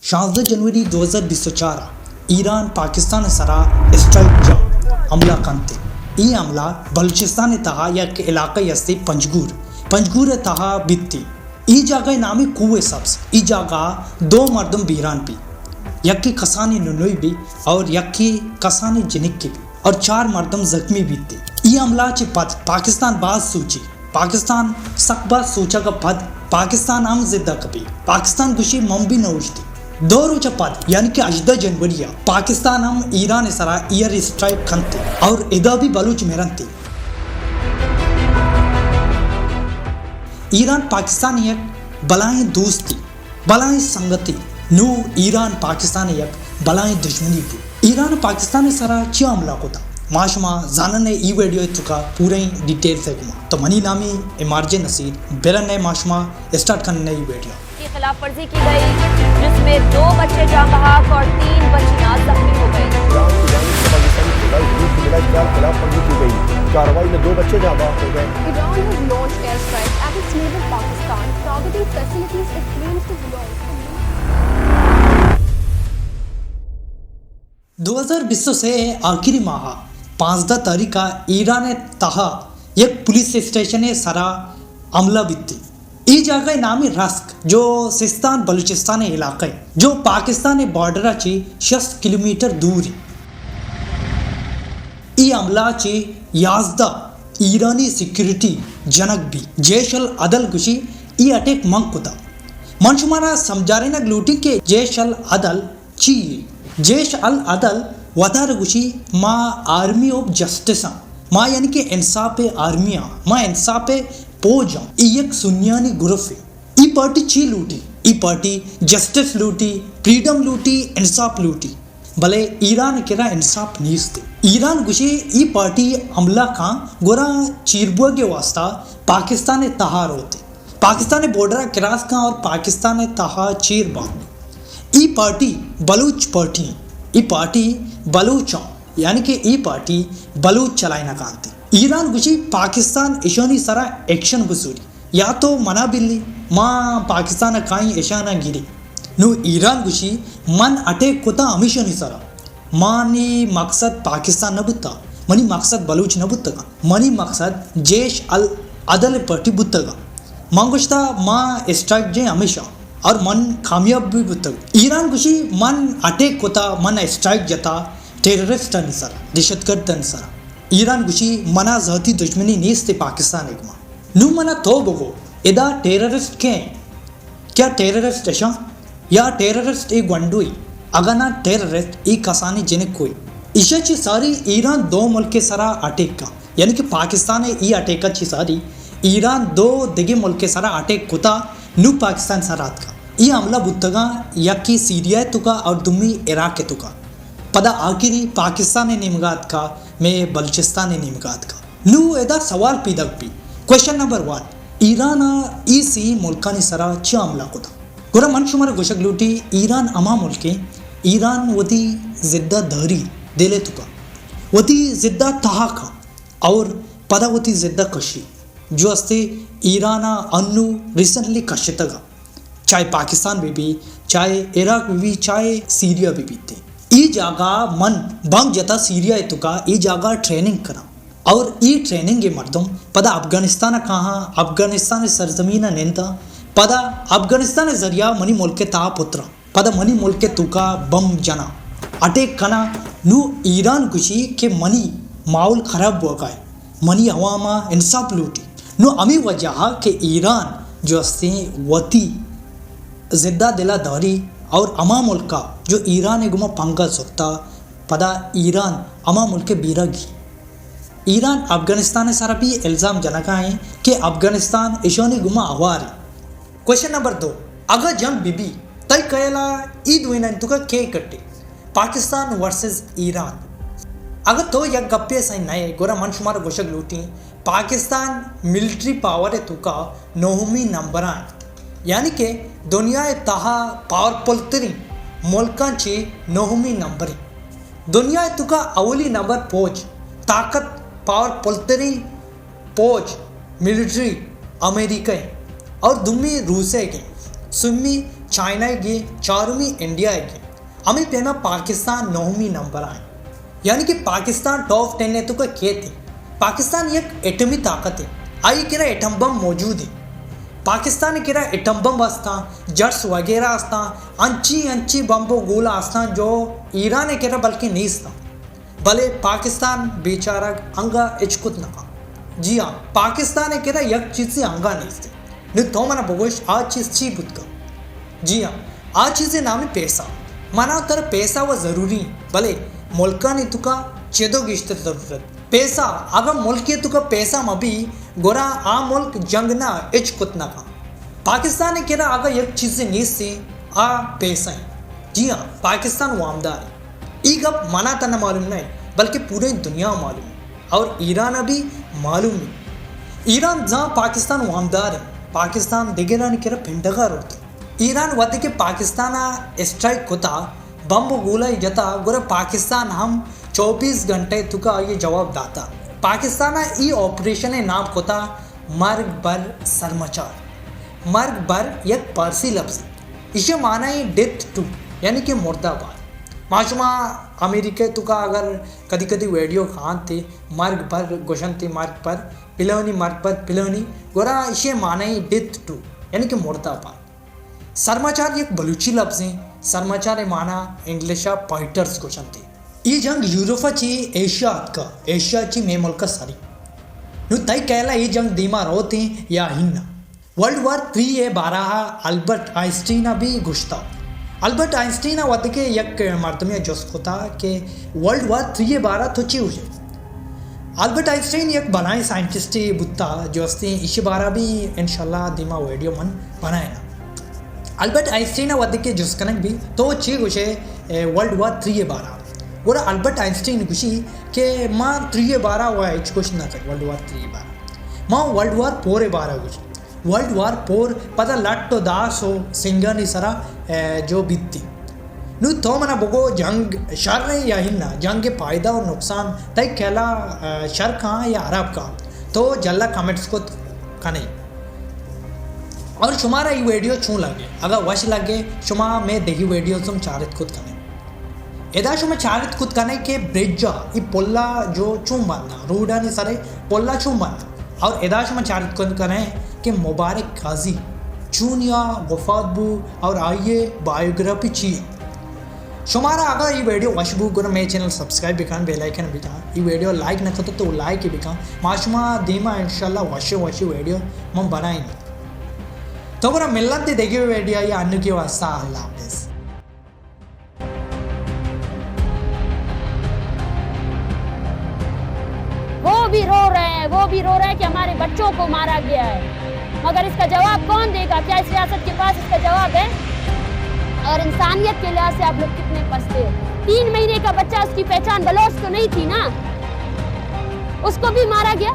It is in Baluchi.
شانزدہ جنوری دو ہزار بیست و چار ءَ ایران پاکستان ءِ سرا اسٹرائیک جاں، حملہ کنت۔ اے حملہ بلوچستان ءِ تہا یک علاقہ استے پنجگور، پنجگور ءِ تہا بیت۔ اے جاگہ ءِ نام کوہ سبز۔ اے جاگہ ءَ دو مردم بیران بی، یکے کسانیں ننوئی بی اور یکے کسانیں جنکے بی اور چار مردم زخمی بیت۔ اے حملہ چہ پد پاکستان باز سوچی۔ پاکستان سک باز سوچگ ءَ پد پاکستان ہم ضد ءَ کپی۔ پاکستان گوشی من بھی نہ اوشتی۔ دو روچ ءَ پد یعنی کہ ہژدہ جنوری ءَ پاکستان ہم ایران ءِ سرا ایئر اسٹرائیک کنت اور ادا بھی بلوچ مرنت۔ ایران پاکستان یک بلاہیں دوستی، بلاہیں سنگتی۔ نوں ایران پاکستان یک بلاہیں دشمنی بو۔ ایران پاکستان ءِ سرا چیا حملہ کتا؟ ما شما زانن اے ویڈیو ءِ توکا پوریں ڈیٹیلز ءَ گوما۔ تو منی نامی ایم آر جے نصیر، برن ءَ ما شما اسٹارٹ کنن اے ویڈیو۔ کی خلاف ورزی کی گئی، جس میں دو بچے جاں بحق اور تین بچیاں زخمی ہو گئیں۔ ایران کی جانب سے پاکستانی فضائی حدود کی ملائی خلاف ورزی کی گئی۔ کارروائی میں دو بچے جاں بحق ہو گئے۔ Iran has launched airstrikes at its neighbor Pakistan, targeting facilities it claims to belong to. دو ہزار بیست و سے ءِ آخری ماہ ءِ پانزدہ تاریخ ءَ ایران ءِ تہا یک پولیس اسٹیشن ءِ سرا حملہ بیت۔ اے جاگہ ءِ نام رسک، جو سیستان بلوچستان ءِ علاقہ ءَ، جو پاکستان ءِ بارڈر ءَ چہ شست کلومیٹر دور اِنت۔ اے حملہ ءَ چہ یازدہ ایرانی سیکورٹی جنگ بی۔ جیش العدل گوشی اے اٹیک من کتا۔ من شمارا سمجھارینگ لوٹی کہ جیش العدل چی؟ جیش العدل وتارا گوشی ما آرمی آف جسٹس آں، ما یعنی کہ انصاف ءِ آرمی آں، ما انصاف ءِ پوج آں۔ اے یک سنیانی گروپ اے۔ اے پارٹی چی لوٹی؟ اے پارٹی جسٹس لوٹی، فریڈم لوٹی، انصاف لوٹی۔ بلے ایران ءِ کرا انصاف نیست۔ ایران گوشی اے پارٹی حملہ کاں گڑا چیر بوگ ءِ واسطہ پاکستان ءِ تہا روت۔ پاکستان ءِ بارڈر ءَ کراس کاں اور پاکستان ءِ تہا چیر باں۔ اے پارٹی بلوچ پارٹی ایں۔ اے پارٹی بلوچ آں، یعنی کہ اے پارٹی بلوچ چلائینگ ءَ انت۔ ایران گوشی پاکستان اشانی سرا ایکشن گزوری، یا تو منا بلی، ما پاکستان ءَ کائیں اشاناں گری۔ نوں ایران گوشی من اٹیک کتا ہمیشانی سرا۔ منی مقصد پاکستان نہ بوتا، منی مقصد بلوچ نہ بوتگاں، منی مقصد جیش العدل پارٹی بوتگاں۔ من گوشتا ما اسٹرائیک جیں ہمیشہ اور من کامیاب بھی بوتگ۔ ایران گوشی من اٹیک کتا، من اسٹرائیک جتا ٹیررسٹانی سرا، دہشت گردانی سرا۔ ایران گوشی منا ذاتی دشمنی نیست پاکستان ءِ گوما۔ نوں منا تو بگو، ادا ٹیررسٹ کئے؟ کیا ٹیررسٹ اشاں؟ یا ٹیررسٹ اے گونڈوئی؟ اگاں نہ ٹیررسٹ اے کسانیں جنکوئی۔ ایشا چہ ساری ایران دو ملک ءِ سرا اٹیک کا، یعنی کہ پاکستان ءِ اے اٹیک چہ ساری ایران دو دگہ ملک ءِ سرا اٹیک کتا، نوں پاکستان سرا اتکا۔ اے حملہ بوتگاں، یکے سیریا ءِ توکا اور دومی عراق ءِ توکا۔ پدا آخری پاکستان ءِ نیمگا اتکا، مئے بلوچستان ءِ نیمگا اتکا۔ نوں ادا سوال پیداک بی، کوئسچن نمبر ون، ایران ءَ اے سی ملکانی سرا چیا حملہ کتا؟ گڑا من شمارا گوشگ لوٹی، ایران ہما ملکے، ایران وتی ضد ءَ داری دل ءِ توکا، وتی ضد ءَ تہا کن اور پدا وتی ضد ءَ کشی۔ جو استے ایران ءَ انو ریسنٹلی کشتگ۔ چاہے پاکستان بہ بی، چاہے عراق بہ بی، چاہے سیریا بہ بیت۔ اے جاگہ من بم جتا سیریا ءِ توکا، اے جاگہ ٹریننگ کناں۔ اور اے ٹریننگ ءِ مردم پدا افغانستان ءَ کاہاں، افغانستان ءِ سرزمین ءَ ننداں، پدا افغانستان ءِ ذریعہ منی ملک ءِ تہا پتراں، پدا منی ملک ءِ توکا بم جناں، اٹیک کناں۔ نوں ایران گوشی کہ منی ماحول خراب بوگا اے، منی عوام ءَ انصاف لوٹی۔ نوں ہمے وجہ ءَ کہ ایران جو استیں وتی ضد ءَ دل ءَ داری اور ہما ملک ءَ جو ایران ءِ گوما پنگا زرتا، پدا ایران ہما ملک ءَ بیرگی۔ ایران افغانستان ءِ سرا بھی الزام جنگا ایں کہ افغانستان اشانی گوما ہوار ایں۔ کوئسچن نمبر دو، اگاں جنگ بہ بی، تئی خیال ءَ اے دوئینانی توکا کے کٹے؟ پاکستان ورسز ایران۔ اگاں تو یک گپے ءَ سہی نہ ئے، گڑا من شمارا گوشگ لوٹیں، پاکستان ملٹری پاور ءِ توکا نہمی نمبر ءَ اِنت، یعنی کہ دنیا ءِ تہا پاورفل تریں ملکاں چہ نہمی نمبر اِنت۔ دنیا ءِ توکا اولی نمبر پوج، طاقت، پاورفل تریں پوج، ملٹری امریکہ ایں اور دومی روسے گیں، سومی چائنا ءِ گے، چارمی انڈیا ءِ گے۔ ہمے پیما پاکستان نہمی نمبر ءَ ایں۔ یعنی کہ پاکستان ٹاپ ٹین ءِ توکا کیت ایں۔ پاکستان یک ایٹمی طاقت ایں۔ آئی کرا ایٹم بم موجود ایں۔ پاکستان ءِ کرا ایٹم بم استاں، جٹس وغیرہ استاں، انچی انچی بمب و گولہ استاں جو ایران ءِ کرا بلکیں نیستاں۔ بلے پاکستان بیچارگ انگا ہچ کت نہ کن۔ جی ہاں، پاکستان ءِ کرا یک چیزے انگا نیست۔ نوں تو منا بگوش، آ چیز چی بوت کن؟ جی ہاں، آ چیزے نام پیسہ۔ منا تر پیسہ و ضروری، بلے ملکانی توکا چدو گیشتر ضرورت۔ پیسہ، اگاں ملکے توکا پیسہ مبی، گڑا آ ملک جنگ نہ ہچ کت نہ کن۔ پاکستان ءِ کرا اگاں یک چیزے نیست ایں، آ پیسہ ایں۔ جی ہاں، پاکستان وامدار ایں۔ اے گپ منا تنا معلوم نہ ایں، بلکہ پورے دنیا معلوم ایں اور ایران ءَ بھی معلوم ایں۔ ایران زان پاکستان وامدار ایں، پاکستان دگرانی کرا پنڈگا روت۔ ایران وھدے کہ پاکستان ءَ اسٹرائیک کتا، بمب و گولہ جتا، گڑا پاکستان ہم چوبیس گھنٹہ ءِ توکا آئی جواب داتا۔ پاکستان ءَ اے آپریشن ءِ نام کتا مرگ بر سرمچار۔ مرگ بر یک پارسی لفظے۔ ایشی معنی ایں ڈیتھ ٹو، یعنی کہ مردہ بار۔ ما شما امریکہ ءِ توکا اگر کدی کدی ویڈیو کانتے، مرگ بر گوشنتے، مرگ بر پلانی، مرگ بر پلانی، گڑا ایشی معنی ایں ڈیتھ ٹو، یعنی کہ مردہ بار۔ سرمچار یک بلوچی لفظ ایں، سرمچار ءِ معنی انگلش ءَ فائٹرز گوشنتے۔ اے جنگ یورپ ءَ چی ایشیا ءَ اتکا، ایشیا ءَ چی مئے ملک ءَ سری۔ نوں تئی خیال ءَ اے جنگ دیما روت ایں یا ہنا؟ ورلڈ وار تھری ءِ بارہ ءَ البرٹ آئنسٹین ءَ بھی گوشتا۔ البرٹ آئنسٹین ءَ وھدے کہ یک مردمے ءَ جست کتا کہ ورلڈ وار تھری ءِ بارہ ءَ تو چی گوشے؟ البرٹ آئنسٹین یک بلائیں سائنٹسٹے بوتا، جو استیں ایشی بارہ ءَ بھی انشاءاللہ دیما ویڈیو من بنائیناں۔ البرٹ آئنسٹین ءَ وھدے کہ جست کنگ بی تو چی گوشے، اے، ورلڈ وار تھری ءِ بارہ ءَ؟ گڑا البرٹ آئنسٹین گوشی کہ ما تھری ءِ بارہ ءَ و ہچ گوشت نہ کنیں، ورلڈ وار تھری ءِ بارہ ءَ۔ ما ورلڈ وار فور ءِ بارہ ءَ گوشیں۔ ورلڈ وار فور پدا لٹ و داس و سنگانی سرا، اے، جو بیتی۔ نوں تو منا بگو جنگ شر ایں یا ہنا؟ جنگ ءِ فائدہ و نقصان تئی خیالا، اے، شر کاں یا ہراب کاں؟ تو جھلا کمنٹس کت کنے۔ اور شمارا اے ویڈیو چون لگے؟ اگاں وش لگے، شما مئے دگہ ویڈیوز ہم چارت کت کنے۔ ادا شما چارت کت کنے کہ برج ءَ، اے پل ءَ جو چون بنداں، روڈانی سر ءِ پل ءَ چون بنداں۔ اور ادا شما چارت کت کنے کہ مبارک قاضی چونیا وفات بو اور آئی ءِ بایوگرافی چی ایں۔ شمارا اگاں اے ویڈیو وش بو، گڑا مئے چینل سبسکرائب بکن، بیل آئیکن بکن۔ اے ویڈیو لائک نہ کتو تو لائک بکن۔ ما شما دیما انشاءاللہ وشیں وشیں ویڈیو من بنائیں۔ تو گڑا ملنت دگہ ویڈیو ءَ، انوگی واسطہ اللہ حافظ۔ وہ بھی رو رہے ہیں، وہ بھی رو رہے ہیں کہ ہمارے بچوں کو مارا گیا ہے، مگر اس کا جواب کون دے گا؟ کیا اس ریاست کے پاس اس کا جواب ہے؟ اور انسانیت کے لحاظ سے آپ لوگ کتنے پستے ہو؟ تین مہینے کا بچہ، اس کی پہچان بلوچ تو نہیں تھی نا، اس کو بھی مارا گیا۔